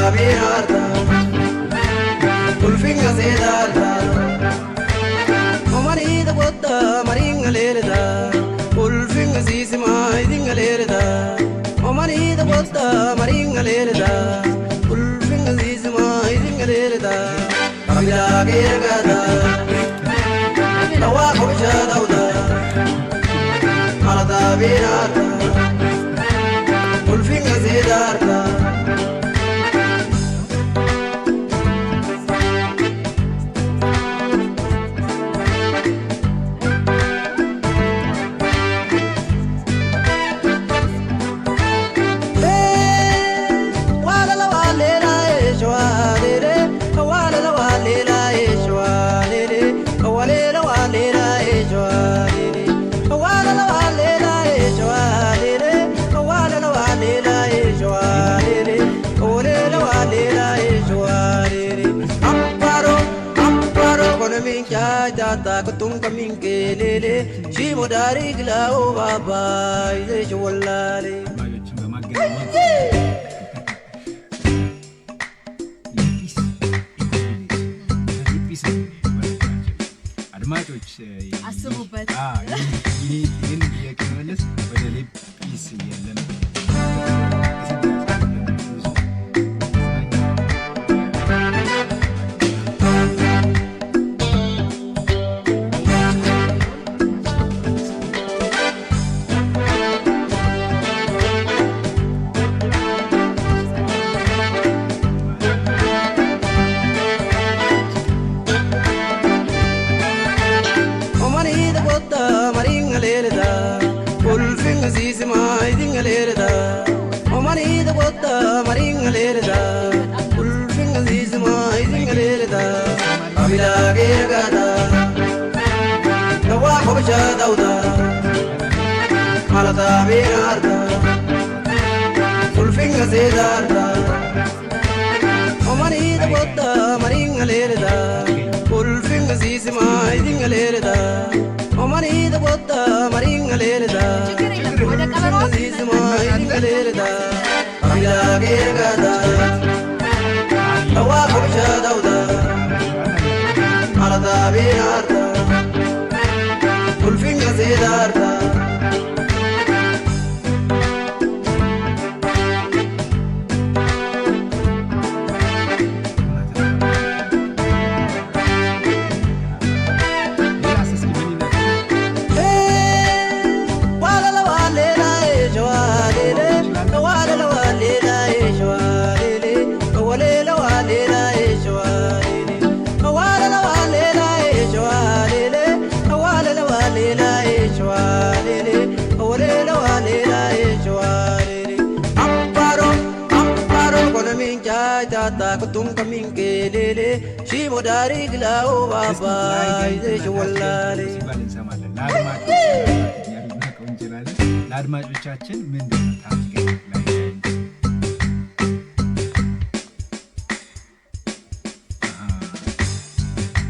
Malata Ulfinga sedarta Omarida gotta maringa lerda Ulfinga sisima idinga lerda Omarida gotta maringa lerda Ulfinga sisima idinga lerda Abila gergada Tawa kobcha dauda Malata binarta Ulfinga sedarta. አድማጮችን በማገናኘት ሊጲስ ኢኮ ቪሌጅ ሊጲስ ነው። አድማጮች አስቡበት። ይህን ጥያቄ መመለስ ወደ ሊጲስ የለም። Omarida gotta maringa lerda Ulfinga sisima idinga lerda Omarida gotta maringa lerda Ulfinga sisima idinga lerda Abila gergada Tawa kobcha dauda Malata binarda Ulfinga sedarda Omarida gotta maringa lerda Ulfinga sisima idinga lerda Omarida gotta maringa lerda ችግር የለም። ወደ ቀበሮ Sisima idinga lerda Abila gergada Tawa kobcha dauda Malata binarda Ulfinga sedarda. ሌላስ እስኪ ምን ይላል? ሲባል እንሰማለን። ለአድማጮች እኛ ልናውቀው እንችላለን። ለአድማጮቻችን ምንድን ነው ታች ጋይንት ላይ ጋይንት?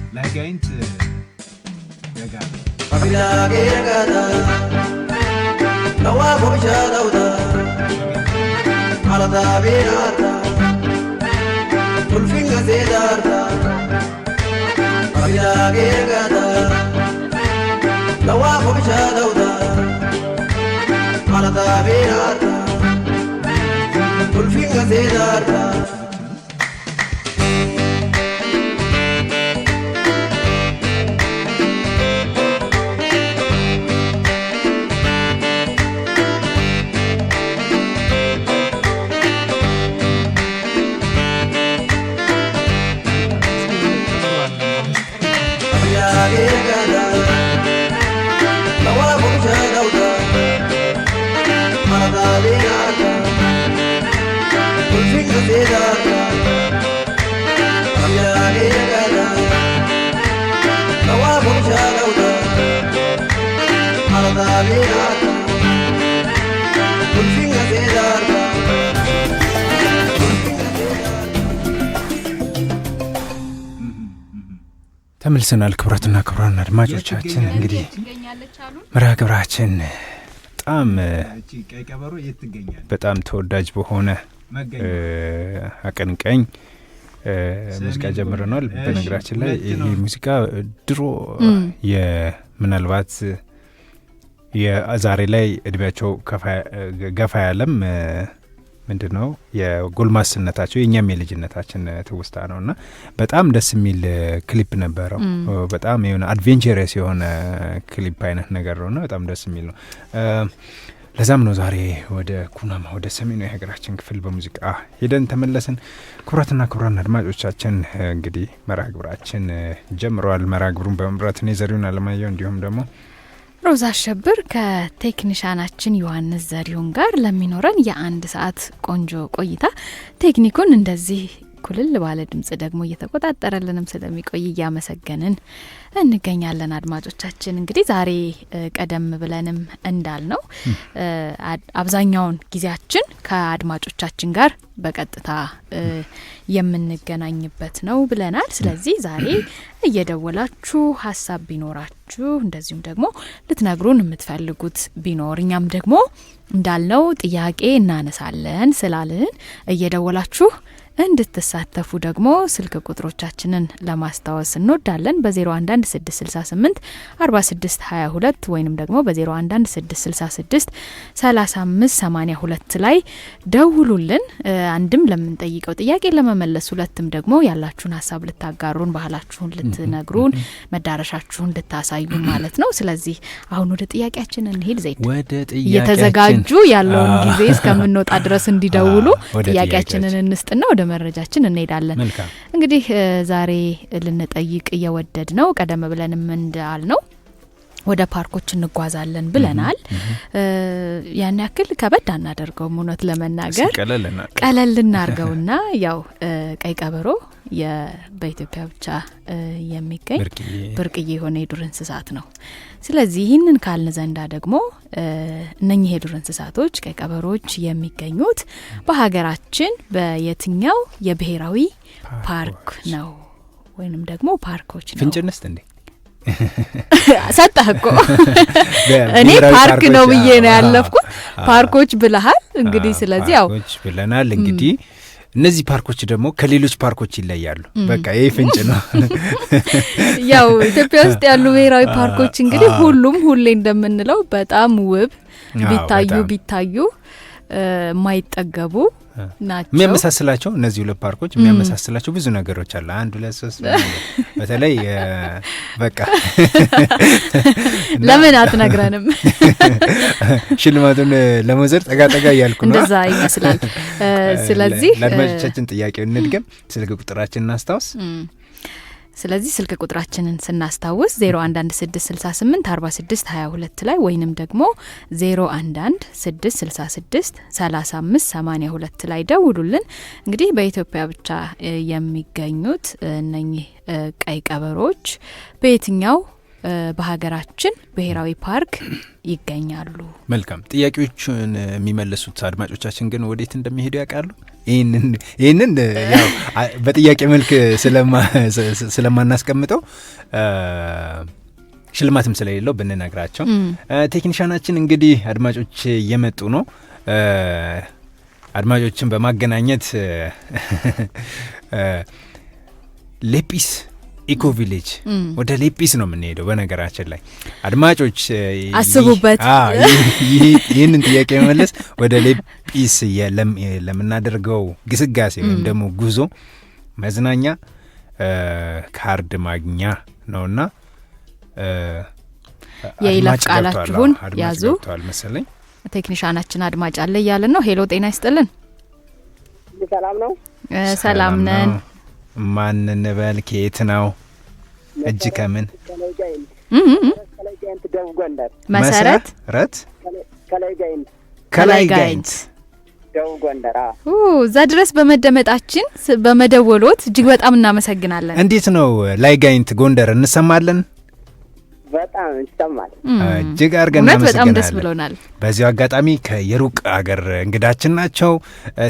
ላይ ጋይንት ደጋ ነው። Ulfinga. ተመልሰናል። ክቡራትና ክቡራን አድማጮቻችን እንግዲህ ትገኛለች አሉን። መርሃ ግብራችን በጣም ቀይ ቀበሮ የት ትገኛለች? በጣም ተወዳጅ በሆነ መገኛ አቀንቃኝ ሙዚቃ ሰሜን ጀምረናል። ጎንደር። በነገራችን ላይ ሁለት ይሄ ነው። ሙዚቃ ድሮ ምናልባት ዛሬ ላይ እድሜያቸው ገፋ ያለም ምንድን ነው የጎልማስነታቸው የእኛም የልጅነታችን ትውስታ ነው እና በጣም ደስ የሚል ክሊፕ ነበረው። በጣም የሆነ adventurous የሆነ ክሊፕ አይነት ነገር ነው እና በጣም ደስ የሚል ነው። ለዛም ነው ዛሬ ወደ ኩናማ ወደ ሰሜኑ የሀገራችን ክፍል በሙዚቃ ሄደን ተመለስን። ክቡራትና ክቡራን አድማጮቻችን እንግዲህ መርሃ ግብራችን ጀምረዋል። መርሃ ግብሩን በመምራት እኔ ዘሪሁን አለማየሁ እንዲሁም ደግሞ ሮዛ አሸብር ከቴክኒሻናችን ዮሐንስ ዘሪሁን ጋር ለሚኖረን የ1 ሰዓት ቆንጆ ቆይታ ቴክኒኩን እንደዚህ ኩልል ባለ ድምጽ ደግሞ እየተቆጣጠረልንም ስለሚቆይ እያመሰገንን እንገኛለን። አድማጮቻችን እንግዲህ ዛሬ ቀደም ብለንም እንዳልነው አብዛኛውን ጊዜያችን ከአድማጮቻችን ጋር በቀጥታ የምንገናኝበት ነው ብለናል። ስለዚህ ዛሬ እየደወላችሁ ሀሳብ ቢኖራችሁ እንደዚሁም ደግሞ ልትነግሩን የምትፈልጉት ቢኖር እኛም ደግሞ እንዳልነው ጥያቄ እናነሳለን ስላልን እየደወላችሁ እንድትሳተፉ ደግሞ ስልክ ቁጥሮቻችንን ለማስታወስ እንወዳለን። በ011 668 46 22 ወይንም ደግሞ በ011 666 35 82 ላይ ደውሉልን። አንድም ለምንጠይቀው ጥያቄ ለመመለስ፣ ሁለትም ደግሞ ያላችሁን ሀሳብ ልታጋሩን፣ ባህላችሁን ልትነግሩን፣ መዳረሻችሁን ልታሳዩን ማለት ነው። ስለዚህ አሁን ወደ ጥያቄያችን እንሂድ። ዘይድ ወደ ጥያቄያችን እየተዘጋጁ ያለውን ጊዜ እስከምንወጣ ድረስ እንዲደውሉ ወደ ጥያቄያችንን ጥያቄያችን። እንስጥና ወደ መረጃችን እንሄዳለን። መልካም። እንግዲህ ዛሬ ልንጠይቅ እየወደድ ነው ቀደም ብለንም እንዳልነው ወደ ፓርኮች እንጓዛለን ብለናል። ያን ያክል ከበድ አናደርገውም እውነት ለመናገር። ቀለል እናድርግ። ቀለል እናርገውና ያው ቀይ ቀበሮ በኢትዮጵያ ብቻ የሚገኝ ብርቅዬ ብርቅዬ የሆነ የዱር እንስሳት ነው። ስለዚህ ይህንን ካልን ዘንዳ ደግሞ እነኚህ የዱር እንስሳቶች ቀይ ቀበሮች የሚገኙት በሀገራችን በየትኛው የብሔራዊ ፓርክ ነው ወይንም ደግሞ ፓርኮች ነው? ፍንጭ እንስጥ እንዴ? ሰጠህ እኮ። እኔ ብሔራዊ ፓርክ ነው ፓርኮች፣ ብዬ ነው ያለፍኩት። ፓርኮች ብለሃል እንግዲህ። ስለዚህ ያው ፓርኮች ብለናል። እንግዲህ እነዚህ ፓርኮች ደግሞ ከሌሎች ፓርኮች ይለያሉ። በቃ ይህ ፍንጭ ነው። ያው ኢትዮጵያ ውስጥ ያሉ ብሔራዊ ፓርኮች እንግዲህ ሁሉም ሁሌ እንደምንለው በጣም ውብ ቢታዩ ቢታዩ የማይጠገቡ ናቸው። የሚያመሳስላቸው እነዚህ ሁለት ፓርኮች የሚያመሳስላቸው ብዙ ነገሮች አሉ። አንድ ሁለት ሶስት ምናምን። በተለይ በቃ እና ለምን አትነግረንም? ሽልማቱን ለመውሰድ ጠጋ ጠጋ እያልኩ ነው። እንደዛ ይመስላል። ስለዚህ ለአድማጮቻችን ጥያቄውን እንድገም፣ ስልክ ቁጥራችን እናስታውስ። ስለዚህ ስልክ ቁጥራችንን ስናስታውስ 011668 46 22 ላይ ወይንም ደግሞ 011 666 35 82 ላይ ደውሉልን። እንግዲህ በኢትዮጵያ ብቻ የሚገኙት እነኚህ ቀይ ቀበሮች በየትኛው በሀገራችን ብሔራዊ ፓርክ ይገኛሉ? መልካም። ጥያቄዎቹን የሚመልሱት አድማጮቻችን ግን ወዴት እንደሚሄዱ ያውቃሉ? ይህንን ያው በጥያቄ መልክ ስለማናስቀምጠው ሽልማትም ስለሌለው ብንነግራቸው ቴክኒሻናችን እንግዲህ አድማጮች እየመጡ ነው። አድማጮችን በማገናኘት ሌጲስ eco village ወደ ሌጲስ ነው የምንሄደው። በነገራችን ላይ አድማጮች አስቡበት። ይህንን ጥያቄ መመለስ ወደ ሌጲስ ለምናደርገው ግስጋሴ ወይም ደግሞ ጉዞ መዝናኛ ካርድ ማግኛ ነውና የይለፍ አድማጭ ገብቷል። ቃላችሁን አዎ፣ አድማጭ ያዙ። ገብቷል መሰለኝ። ቴክኒሻናችን አድማጭ አለ እያለን ነው። Hello፣ ጤና ይስጥልን። ሰላም ነው። ሰላም ነን። ነው። ማን እንበል? ከየት ነው? እጅ ከምን? ከላይ ጋይንት። ከላይ ጋይንት ደቡብ ጎንደር። መሰረት ረት ከላይ ጋይንት። ከላይ ጋይንት። ደቡብ ጎንደር። አዎ። እዛ ድረስ በመደመጣችን በመደወሎት እጅግ በጣም እናመሰግናለን። እንዴት ነው ላይ ጋይንት ጎንደር እንሰማለን? በጣም ይሰማል። እጅግ አድርገን እውነት በጣም ደስ እናመሰግናለን። ብሎናል። በዚሁ አጋጣሚ ከየሩቅ አገር እንግዳችን ናቸው።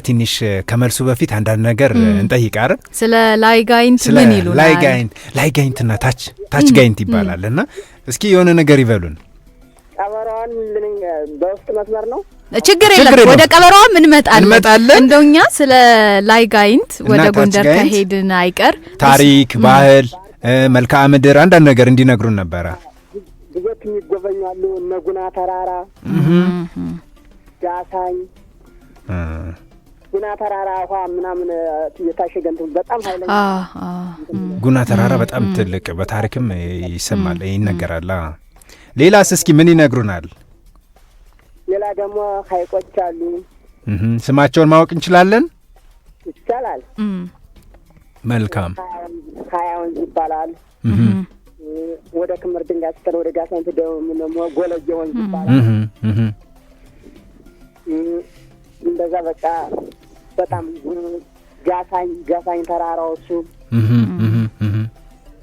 ትንሽ ከመልሱ በፊት አንዳንድ ነገር እንጠይቅ አይደል? ስለ ላይ ጋይንት ስለ ምን ይሉናል? ላይ ጋይንት፣ ላይ ጋይንትና ታች ጋይንት ይባላል እና እስኪ የሆነ ነገር ይበሉን። ቀበሮዋን በውስጥ መስመር ነው። ችግር የለም፣ ወደ ቀበሮዋም እንመጣለን። እንደው እኛ ስለ ላይ ጋይንት ወደ ጎንደር ከሄድን አይቀር ታሪክ፣ ባህል፣ መልክዓ ምድር አንዳንድ ነገር እንዲነግሩን ነበረ። ብዙዎች የሚጎበኛሉ እነ ጉና ተራራ፣ ጋሳኝ፣ ጉና ተራራ ውሃ ምናምን የታሸገ እንትን በጣም ኃይለኛ ጉና ተራራ በጣም ትልቅ በታሪክም ይሰማል ይነገራል። ሌላስ እስኪ ምን ይነግሩናል? ሌላ ደግሞ ሀይቆች አሉ። ስማቸውን ማወቅ እንችላለን? ይቻላል። መልካም። ሀያ ወንዝ ይባላል። ወደ ክምር ድንጋይ ስትል ወደ ጋሳይንት ደግሞ ጎለየ ወንዝ ይባላል። እንደዛ በቃ በጣም ጋሳኝ ተራራዎቹ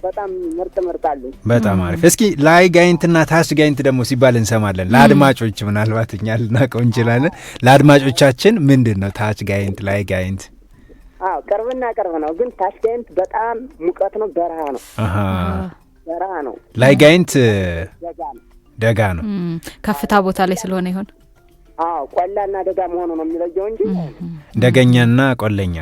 በጣም ምርጥ ምርጥ አሉ። በጣም አሪፍ። እስኪ ላይ ጋይንትና ታች ጋይንት ደግሞ ሲባል እንሰማለን። ለአድማጮች ምናልባት እኛ ልናውቀው እንችላለን። ለአድማጮቻችን ምንድን ነው ታች ጋይንት፣ ላይ ጋይንት? አዎ ቅርብና ቅርብ ነው፣ ግን ታች ጋይንት በጣም ሙቀት ነው፣ በረሃ ነው። በረሃ ነው። ላይ ጋይንት ደጋ ነው። ከፍታ ቦታ ላይ ስለሆነ ይሆን? አዎ ቆላና ደጋ መሆኑ ነው የሚለየው እንጂ ደገኛና ቆለኛ።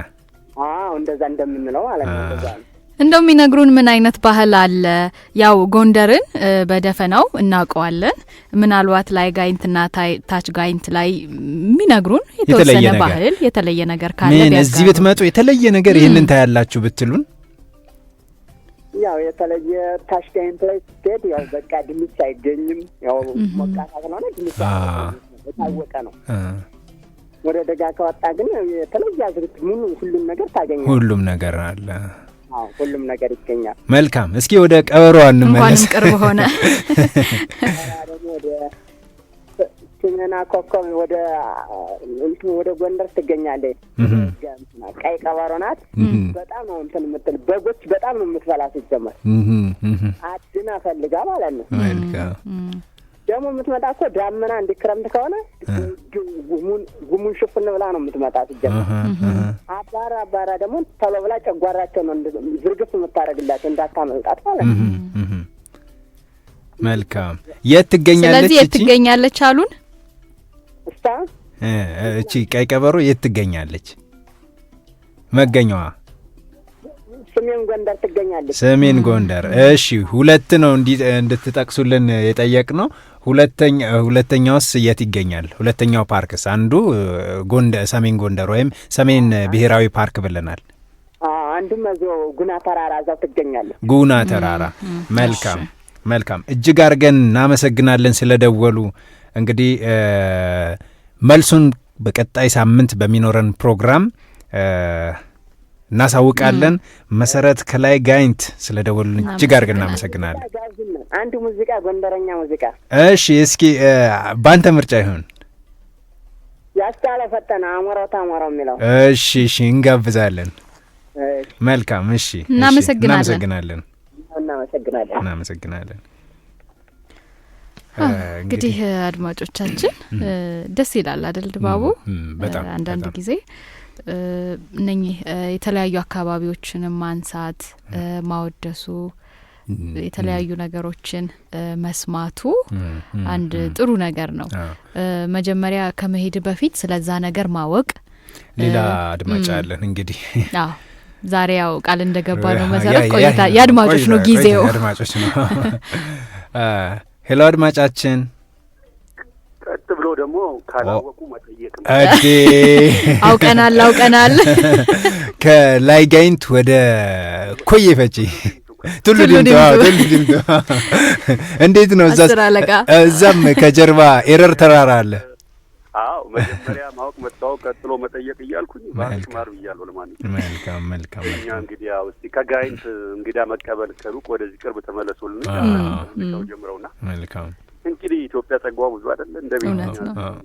አዎ እንደዛ እንደምንለው ማለት ነው። እንደዛ ነው። እንደው የሚነግሩን ምን አይነት ባህል አለ? ያው ጎንደርን በደፈናው እናውቀዋለን። ምናልባት ላይ ጋይንትና ታች ጋይንት ላይ የሚነግሩን የተወሰነ ባህል የተለየ ነገር ካለ ምን እዚህ ብትመጡ የተለየ ነገር ይህንን ታያላችሁ ብትሉን? ያው የተለየ ታች ጋይንት ላይ ስትሄድ ያው በቃ ድንች አይገኝም። ያው ሞቃታ ስለሆነ ድንች የታወቀ ነው። ወደ ደጋ ከወጣ ግን የተለየ አዝርዕት ሙሉ ሁሉም ነገር ታገኛለህ። ሁሉም ነገር አለ። ሁሉም ነገር ይገኛል። መልካም። እስኪ ወደ ቀበሮዋ እንመለስ። እንኳንም ቅርብ ሆነ። ደግሞ ወደ ሰሜና ኮከብ ወደ ጎንደር ትገኛለች። ቀይ ቀበሮ ናት። በጣም ነው እንትን የምትል በጎች በጣም ነው የምትበላ ሲጀመር አድና ፈልጋ ማለት ነው። መልካም። ደግሞ የምትመጣ እኮ ዳመና እንዲክረምት ከሆነ ጉሙን ሽፍን ብላ ነው የምትመጣ ሲጀመር። አባራ አባራ ደግሞ ተሎ ብላ ጨጓራቸው ነው ዝርግፍ የምታደርግላቸው እንዳታመልጣት ማለት ነው። መልካም። የት ትገኛለች? ስለዚህ የት ትገኛለች አሉን? እሷ እቺ ቀይ ቀበሮ የት ትገኛለች? መገኛዋ ሰሜን ጎንደር ትገኛለች። ሰሜን ጎንደር። እሺ፣ ሁለት ነው እንድትጠቅሱልን የጠየቅነው። ሁለተኛውስ የት ይገኛል? ሁለተኛው ፓርክስ? አንዱ ጎንደር ሰሜን ጎንደር ወይም ሰሜን ብሔራዊ ፓርክ ብለናል። አንዱም እዚያው ጉና ተራራ እዛው ትገኛለች። ጉና ተራራ። መልካም መልካም። እጅግ አድርገን እናመሰግናለን ስለደወሉ። እንግዲህ መልሱን በቀጣይ ሳምንት በሚኖረን ፕሮግራም እናሳውቃለን። መሰረት ከላይ ጋይንት ስለደወሉን እጅግ አድርገን እናመሰግናለን። አንዱ ሙዚቃ ጎንደረኛ ሙዚቃ። እሺ፣ እስኪ ባንተ ምርጫ ይሁን። ያስቻለ ፈጠነ አሞራው ታሞራው የሚለው። እሺ፣ እሺ፣ እንጋብዛለን። መልካም። እሺ፣ እናመሰግናለን። እናመሰግናለን። እናመሰግናለን። እንግዲህ አድማጮቻችን ደስ ይላል አይደል ድባቡ? በጣም አንዳንድ ጊዜ እነኚህ የተለያዩ አካባቢዎችን ማንሳት ማወደሱ የተለያዩ ነገሮችን መስማቱ አንድ ጥሩ ነገር ነው። መጀመሪያ ከመሄድ በፊት ስለዛ ነገር ማወቅ። ሌላ አድማጭ አለን እንግዲህ። አዎ ዛሬ ያው ቃል እንደገባ ነው መሰረት ቆይታ የአድማጮች ነው ጊዜው የአድማጮች ነው። Hello አድማጫችን። ቀጥ ብሎ ደግሞ ካላወቁ መጠየቅ ነው። እዴ አውቀናል አውቀናል። ከላይ ጋይንት ወደ ኮዬ ፈጬ ቱሉ ዲምቱ። ቱሉ ዲምቱ እንዴት ነው? እዛም ከጀርባ ኤረር ተራራ አለ። አዎ መጀመሪያ ማወቅ መታወቅ፣ ቀጥሎ መጠየቅ እያልኩኝ ማር ብያለሁ። ለማንኛውም መልካም መልካም። እኛ እንግዲህ ያው እስቲ ከጋይንት እንግዳ መቀበል ከሩቅ ወደዚህ ቅርብ ተመለሱልን ጀምረውና መልካም እንግዲህ ኢትዮጵያ ጸጋዋ ብዙ አይደለ እንደ ቤት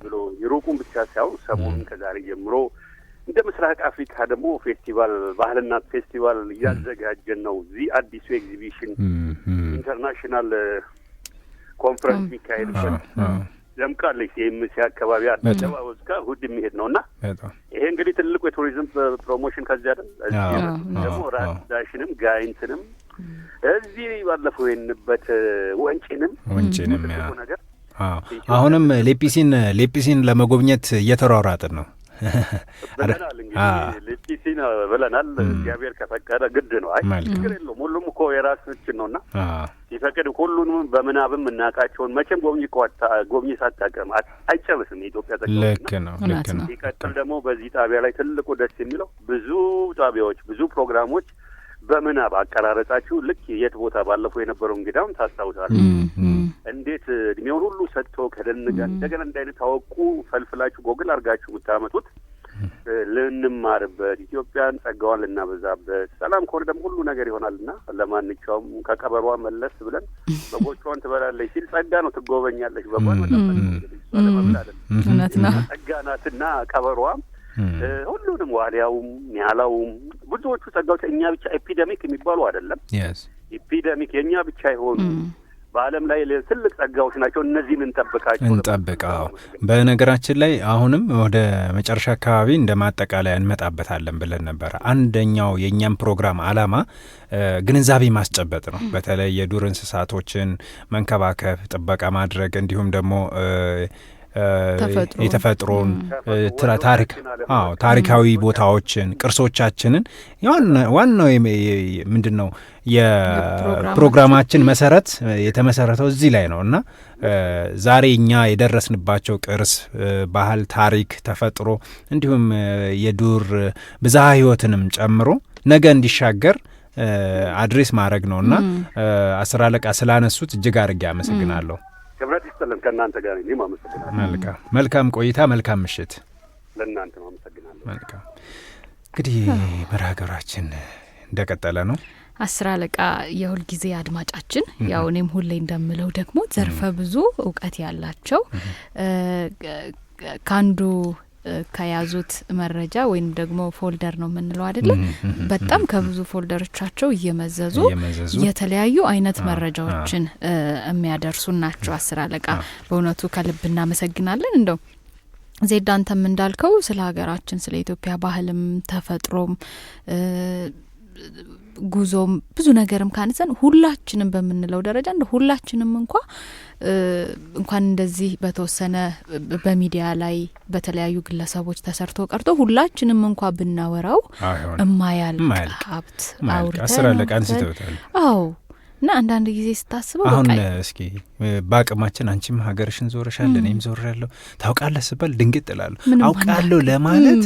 ብሎ የሩቁን ብቻ ሳይሆን ሰሞኑን ከዛሬ ጀምሮ እንደ ምስራቅ አፍሪካ ደግሞ ፌስቲቫል ባህልና ፌስቲቫል እያዘጋጀን ነው። እዚህ አዲሱ ኤግዚቢሽን international ኮንፈረንስ የሚካሄድበት ደምቃለች። ሲኤምሲ አካባቢ አደባባይ እስከ እሑድ የሚሄድ ነውና ይሄ እንግዲህ ትልቁ የቱሪዝም promotion ከዚህ አይደል። እዚህ ደግሞ ራስ ዳሽንም ጋይንትንም እዚህ ባለፈው የንበት ወንጪንም ነገር አሁንም ሌጲሲን ለመጎብኘት እየተሯሯጥን ነው ብለናል። እንግዲህ ሌጲሲን ብለናል። እግዚአብሔር ከፈቀደ ግድ ነው። አይ ችግር የለውም። ሁሉም እኮ የራሳችን ነውና ሲፈቅድ ሁሉንም በምናብም እናውቃቸውን መቼም ጎብኚ ሳታውቅም አይጨርስም የኢትዮጵያ ጸጋዎች። ልክ ነው፣ ልክ ነው። ሲቀጥል ደግሞ በዚህ ጣቢያ ላይ ትልቁ ደስ የሚለው ብዙ ጣቢያዎች ብዙ ፕሮግራሞች በምናብ አቀራረጻችሁ ልክ የት ቦታ ባለፈው የነበረው እንግዳውን ታስታውሳለህ። እንዴት እድሜውን ሁሉ ሰጥቶ ከደን ጋር እንደገና እንዳይነት ታወቁ ፈልፍላችሁ ጎግል አድርጋችሁ የምታመጡት ልንማርበት ኢትዮጵያን ጸጋዋን ልናበዛበት ሰላም ከሆነ ደግሞ ሁሉ ነገር ይሆናልና ለማንኛውም ከቀበሯ መለስ ብለን በጎቿን ትበላለች ሲል ጸጋ ነው፣ ትጎበኛለች። በጓን እውነት ነው፣ ጸጋ ናትና ቀበሯ ሁሉንም ዋልያውም ኒያላውም ብዙዎቹ ጸጋዎች እኛ ብቻ epidemic የሚባሉ አይደለም። epidemic የኛ ብቻ ይሆኑ በዓለም ላይ ትልቅ ጸጋዎች ናቸው። እነዚህን እንጠብቃቸው እንጠብቀው። በነገራችን ላይ አሁንም ወደ መጨረሻ አካባቢ እንደ ማጠቃለያ እንመጣበታለን ብለን ነበር። አንደኛው የእኛም ፕሮግራም ዓላማ ግንዛቤ ማስጨበጥ ነው። በተለይ የዱር እንስሳቶችን መንከባከብ፣ ጥበቃ ማድረግ እንዲሁም ደግሞ የተፈጥሮን ታሪክ ታሪካዊ ቦታዎችን ቅርሶቻችንን ዋናው ምንድነው የፕሮግራማችን መሰረት የተመሰረተው እዚህ ላይ ነው እና ዛሬ እኛ የደረስንባቸው ቅርስ፣ ባህል፣ ታሪክ፣ ተፈጥሮ እንዲሁም የዱር ብዝሃ ሕይወትንም ጨምሮ ነገ እንዲሻገር address ማድረግ ነውና አስር አለቃ ስላነሱት እጅግ አድርጌ አመሰግናለሁ። ክብረት ይስጥልን። ከእናንተ ጋር እኔም አመሰግናለሁ። መልካም መልካም ቆይታ፣ መልካም ምሽት ለእናንተም አመሰግናለሁ። መልካም እንግዲህ መርሃ ግብራችን እንደቀጠለ ነው። አስር አለቃ የሁል ጊዜ አድማጫችን፣ ያው እኔም ሁሌ እንደምለው ደግሞ ዘርፈ ብዙ እውቀት ያላቸው ካንዱ ከያዙት መረጃ ወይም ደግሞ folder ነው የምንለው አይደለም፣ በጣም ከብዙ folder ኦቻቸው እየመዘዙ የተለያዩ አይነት መረጃዎችን የሚያደርሱ ናቸው። አስር አለቃ በእውነቱ ከልብ እናመሰግናለን። እንደው ዜድ አንተም እንዳልከው ስለ ሀገራችን ስለ ኢትዮጵያ ባህልም ተፈጥሮም ጉዞም ብዙ ነገርም ካነሳን ሁላችንም በምንለው ደረጃ እንደ ሁላችንም እንኳን እንደዚህ በተወሰነ በሚዲያ ላይ በተለያዩ ግለሰቦች ተሰርቶ ቀርቶ ሁላችንም እንኳ ብናወራው እማያልቅ ሀብት አውርተን አዎ እና አንዳንድ ጊዜ ስታስበው አሁን እስኪ በአቅማችን አንቺም ሀገርሽን ዞረሻል እኔም ዞሬያለሁ ታውቃለህ ስባል ድንግጥ እላለሁ። አውቃለሁ ለማለት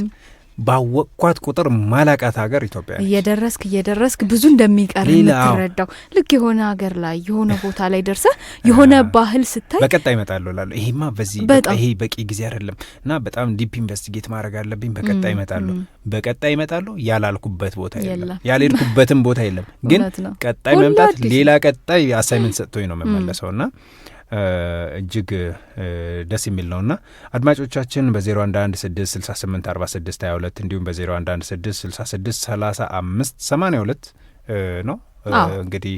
ባወቅኳት ቁጥር ማላቃት ሀገር ኢትዮጵያ ነች። እየደረስክ ብዙ እንደሚቀር የምትረዳው ልክ የሆነ ሀገር ላይ የሆነ ቦታ ላይ ደርሰህ የሆነ ባህል ስታይ በቀጣይ እመጣለሁ እላለሁ። ይሄማ በዚህ ይሄ በቂ ጊዜ አይደለም እና በጣም deep investigate ማድረግ አለብኝ። በቀጣይ እመጣለሁ በቀጣይ እመጣለሁ ያላልኩበት ቦታ የለም፣ ያልሄድኩበትም ቦታ የለም። ግን ቀጣይ መምጣት ሌላ ቀጣይ assignment ሰጥቶኝ ነው የምመለሰውና እጅግ ደስ የሚል ነውና አድማጮቻችን በ0116 68 46 22 እንዲሁም በ0116 66 35 82 ነው። እንግዲህ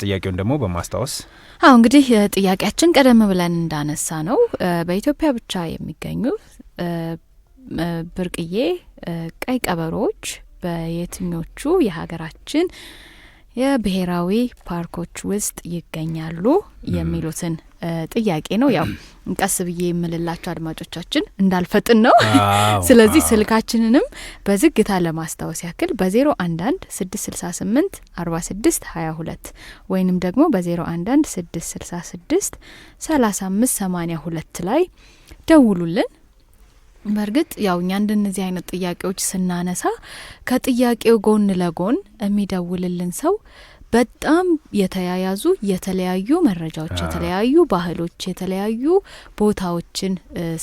ጥያቄውን ደግሞ በማስታወስ አዎ እንግዲህ ጥያቄያችን ቀደም ብለን እንዳነሳ ነው በኢትዮጵያ ብቻ የሚገኙ ብርቅዬ ቀይ ቀበሮዎች በየትኞቹ የሀገራችን የብሔራዊ ፓርኮች ውስጥ ይገኛሉ የሚሉትን ጥያቄ ነው። ያው ቀስ ብዬ የምልላቸው አድማጮቻችን እንዳልፈጥን ነው። ስለዚህ ስልካችንንም በዝግታ ለማስታወስ ያክል በ011 668 46 22 ወይንም ደግሞ በ011 666 35 82 ላይ ደውሉልን። በእርግጥ ያው እኛ እንደነዚህ አይነት ጥያቄዎች ስናነሳ ከጥያቄው ጎን ለጎን የሚደውልልን ሰው በጣም የተያያዙ የተለያዩ መረጃዎች፣ የተለያዩ ባህሎች፣ የተለያዩ ቦታዎችን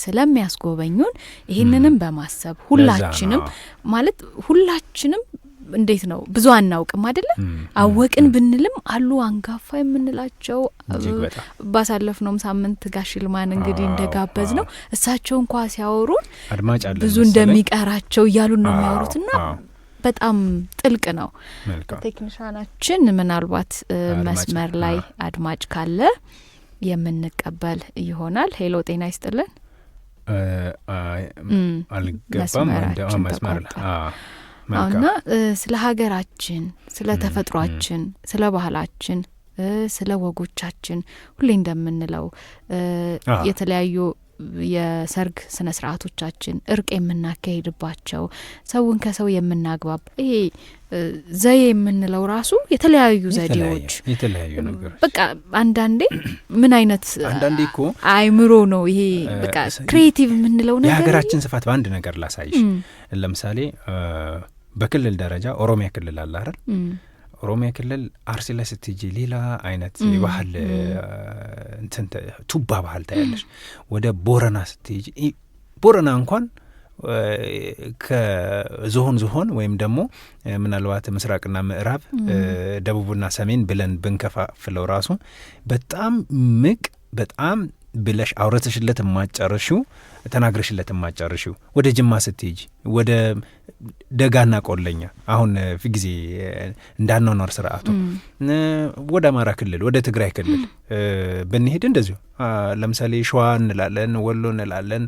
ስለሚያስጎበኙን ይህንንም በማሰብ ሁላችንም ማለት ሁላችንም እንዴት ነው ብዙ አናውቅም አይደለ? አወቅን ብንልም አሉ አንጋፋ የምንላቸው ባሳለፍነውም ሳምንት ጋሽ ይልማን እንግዲህ እንደጋበዝ ነው እሳቸው እንኳ ሲያወሩን ብዙ እንደሚቀራቸው እያሉን ነው የሚያወሩትና በጣም ጥልቅ ነው። ቴክኒሻናችን ምናልባት መስመር ላይ አድማጭ ካለ የምንቀበል ይሆናል። Hello ጤና ይስጥልን። አልገባም መስመር እና ስለ ሀገራችን፣ ስለ ተፈጥሯችን፣ ስለ ባህላችን ስለ ወጎቻችን ሁሌ እንደምንለው የተለያዩ የሰርግ ስነ ስርዓቶቻችን፣ እርቅ የምናካሄድባቸው፣ ሰውን ከሰው የምናግባብ፣ ይሄ ዘዬ የምንለው ራሱ የተለያዩ ዘዴዎች፣ የተለያዩ ነገሮች። በቃ አንዳንዴ ምን አይነት አንዳንዴ እኮ አይምሮ ነው ይሄ፣ በቃ creative የምንለው ነገር። የሀገራችን ስፋት በአንድ ነገር ላሳይሽ። ለምሳሌ በክልል ደረጃ ኦሮሚያ ክልል አለ አይደል? ኦሮሚያ ክልል አርሲ ላይ ስትሄጂ ሌላ አይነት የባህል እንትን ቱባ ባህል ታያለሽ። ወደ ቦረና ስትሄጂ፣ ቦረና እንኳን ከዞን ዞን ወይም ደግሞ ምናልባት ምስራቅና ምዕራብ፣ ደቡብና ሰሜን ብለን ብንከፋፍለው ራሱ በጣም ምቅ በጣም ብለሽ አውረተሽለት የማጨርሽው፣ ተናግረሽለት የማጨርሽው። ወደ ጅማ ስትሄጂ ወደ ደጋና ቆለኛ አሁን ጊዜ እንዳኗኗር ስርዓቱ፣ ወደ አማራ ክልል፣ ወደ ትግራይ ክልል ብንሄድ እንደዚሁ፣ ለምሳሌ ሸዋ እንላለን፣ ወሎ እንላለን፣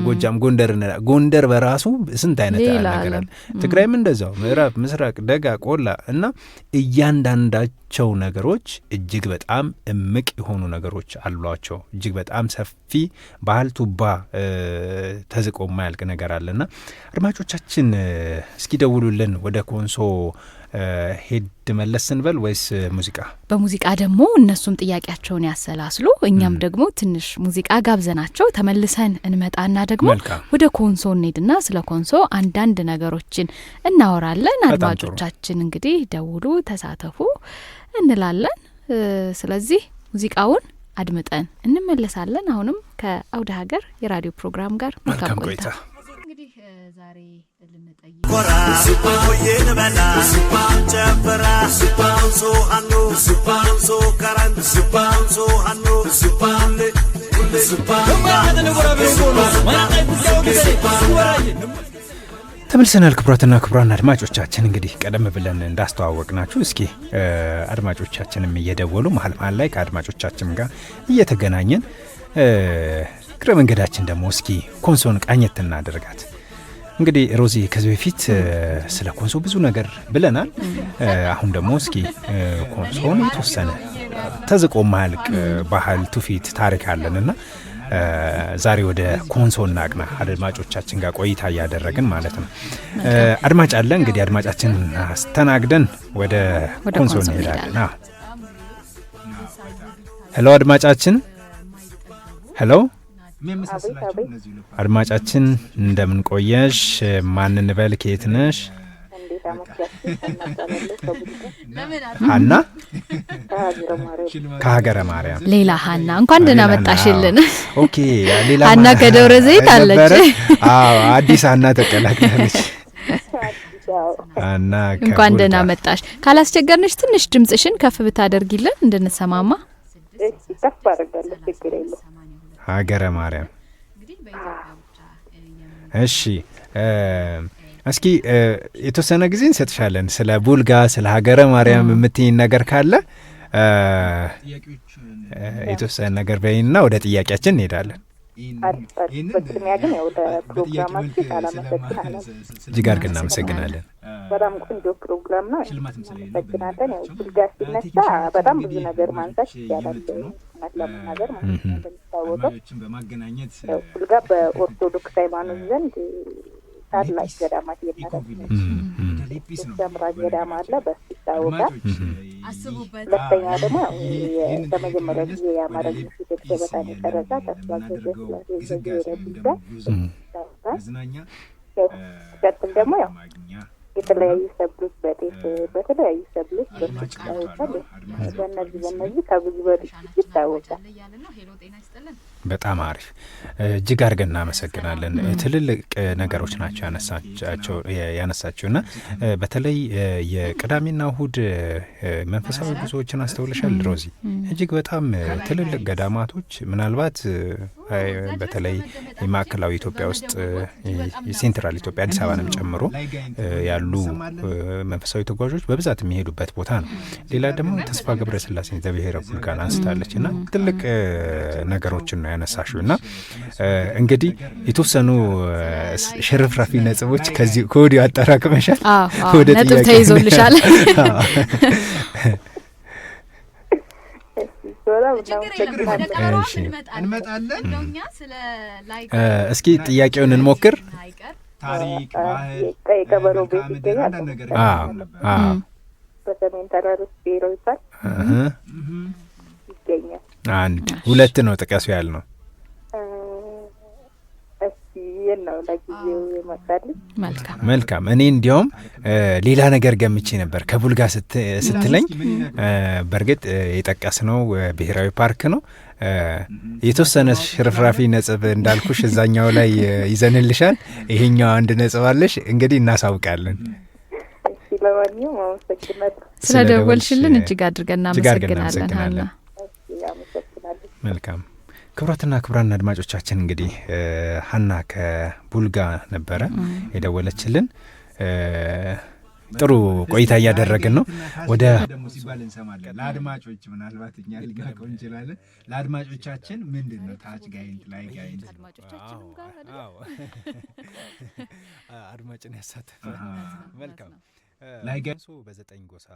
ጎጃም፣ ጎንደር እንላለን። ጎንደር በራሱ ስንት አይነት ነገር አለ። ትግራይም እንደዛው ምዕራብ፣ ምስራቅ፣ ደጋ፣ ቆላ እና እያንዳንዳቸው ነገሮች እጅግ በጣም እምቅ የሆኑ ነገሮች አሏቸው። እጅግ በጣም ሰፊ ባህል፣ ቱባ፣ ተዝቆ የማያልቅ ነገር አለና አድማጮቻችን እስኪ ደውሉልን። ወደ ኮንሶ ሄድ መለስ ስንበል ወይስ ሙዚቃ? በሙዚቃ ደግሞ እነሱም ጥያቄያቸውን ያሰላስሉ፣ እኛም ደግሞ ትንሽ ሙዚቃ ጋብዘናቸው ተመልሰን እንመጣና ደግሞ ወደ ኮንሶ እንሄድና ስለ ኮንሶ አንዳንድ ነገሮችን እናወራለን። አድማጮቻችን እንግዲህ ደውሉ፣ ተሳተፉ እንላለን። ስለዚህ ሙዚቃውን አድምጠን እንመለሳለን። አሁንም ከአውደ ሀገር የራዲዮ ፕሮግራም ጋር መልካም ቆይታ። እንግዲህ ዛሬ ልንጠይቅ ተመልሰናል። ክቡራትና ክቡራን አድማጮቻችን፣ እንግዲህ ቀደም ብለን እንዳስተዋወቅናችሁ እስኪ አድማጮቻችንም እየደወሉ መሀል መሀል ላይ ከአድማጮቻችን ጋር እየተገናኘን እግረ መንገዳችን ደግሞ እስኪ ኮንሶን ቃኘት እናደርጋት። እንግዲህ ሮዚ፣ ከዚህ በፊት ስለ ኮንሶ ብዙ ነገር ብለናል። አሁን ደግሞ እስኪ ኮንሶን የተወሰነ ተዝቆ ማያልቅ ባህል፣ ትውፊት፣ ታሪክ አለን እና ዛሬ ወደ ኮንሶ እናቅና። አድማጮቻችን ጋር ቆይታ እያደረግን ማለት ነው። አድማጭ አለ። እንግዲህ አድማጫችን አስተናግደን ወደ ኮንሶ እንሄዳለን። Hello አድማጫችን፣ hello አድማጫችን፣ እንደምን ቆየሽ? ማን እንበል? ከየት ነሽ? ሀና ከሀገረ ማርያም። ሌላ ሀና፣ እንኳን ደህና መጣሽልን። Okay፣ ሌላ ሀና ከደብረ ዘይት አለች። አዎ፣ አዲስ ሀና ተቀላቅላለች። ሀና እንኳን ደህና መጣሽ። ካላስቸገርንሽ ትንሽ ድምጽሽን ከፍ ብታደርጊልን እንድንሰማማ። ከፍ አደርጋለሁ፣ ችግር የለውም። ሀገረ ማርያም። እሺ፣ እስኪ የተወሰነ ጊዜ እንሰጥሻለን። ስለ ቡልጋ፣ ስለ ሀገረ ማርያም የምትይኝ ነገር ካለ የተወሰነ ነገር በይንና ወደ ጥያቄያችን እንሄዳለን። በቅድሚያ ግን ያው ለፕሮግራማችሁ ሳላመሰግን አላልፍም። እጅግ አድርገን እናመሰግናለን። በጣም ቆንጆ ፕሮግራም ነው። እናመሰግናለን። ያው ቡልጋ ሲነሳ በጣም ብዙ ነገር ማንሳት ይቻላል። እውነት ለመናገር ማለት ነው። እንደሚታወቀው ያው ቡልጋ በኦርቶዶክስ ሃይማኖት ዘንድ ታላቅ ገዳማት የመረጥ ሰምራ ገዳም አለ፣ በሱ ይታወቃል። ሁለተኛ ደግሞ በመጀመሪያ ጊዜ የአማራ ፊደል ገበታን የቀረጸ ተስፋ ገብረስላሴ ዘብሔረ ቡልጋ ይታወቃል። ሲቀጥል ደግሞ ያው የተለያዩ ሰብሎች በጤፍ፣ በተለያዩ ሰብሎች በሱ ይታወቃል። በእነዚህ ከብዙ በጥቂቱ ይታወቃል። በጣም አሪፍ፣ እጅግ አድርገን እናመሰግናለን። ትልልቅ ነገሮች ናቸው ያነሳቸው እና በተለይ የቅዳሜና እሁድ መንፈሳዊ ጉዞዎችን አስተውለሻል ሮዚ? እጅግ በጣም ትልልቅ ገዳማቶች ምናልባት በተለይ የማዕከላዊ ኢትዮጵያ ውስጥ፣ የ central ኢትዮጵያ አዲስ አበባንም ጨምሮ ያሉ መንፈሳዊ ተጓዦች በብዛት የሚሄዱበት ቦታ ነው። ሌላ ደግሞ ተስፋ ገብረ ስላሴ ዘብሔረ ቡልጋን አንስታለች እና ትልቅ ነገሮችን ነው ያነሳሽው እና እንግዲህ የተወሰኑ ሽርፍራፊ ነጥቦች ከዚህ ከወዲሁ አጠራቅመሻል። ወደ ነጥብ ተይዞልሻል። በጣም ችግር የለም፣ ወደ እናመሰግናለን። ቀበሮዋም እሺ። እንመጣለን። እንመጣለን። እንደው እኛ ስለ ላይ እስኪ ጥያቄውን እንሞክር። አይቀር ታሪክ፣ ባህል፣ ቀይ ቀበሮ መልክዓ ቤት ምድር ይገኛል። አንዳንድ ነገር ነበር። በሰሜን ተራሮች ብሔራዊ ፓርክ ይገኛል። አንድ ሁለት ነው ጥቀሱ ያልነው። እስኪ ይህን ነው ለጊዜው የመጣልኝ። መልካም። መልካም። እኔ እንዲያውም ሌላ ነገር ገምቼ ነበር ከቡልጋ ስትለኝ። በእርግጥ የጠቀስነው ብሔራዊ ፓርክ ነው። የተወሰነ ሽርፍራፊ ነጥብ እንዳልኩሽ እዛኛው ላይ ይዘንልሻል። ይሄኛው አንድ ነጥብ አለሽ። እንግዲህ እናሳውቃለን። እሺ፣ ለማንኛውም አመሰግናለሁ። ስለደወልሽልን እጅግ አድርገን እጅግ አድርገን እናመሰግናለን ሀና። እናመሰግናለን። እሺ፣ አመሰግናለሁ። መልካም። ክቡራትና ክቡራን አድማጮቻችን፣ እንግዲህ ሀና ከቡልጋ ነበረ የደወለችልን። ጥሩ ቆይታ እያደረግን ነው። ወደ ደግሞ ሲባል እንሰማለን። ለአድማጮች ምናልባት እኛ ልናውቀው እንችላለን። ለአድማጮቻችን ምንድን ነው ታች ጋይንት ላይ ጋይንት? አድማጮቻችንም ጋር አይደል? አድማጭን ያሳተፈ መልካም ላይ ጋይንት በዘጠኝ ጎሳ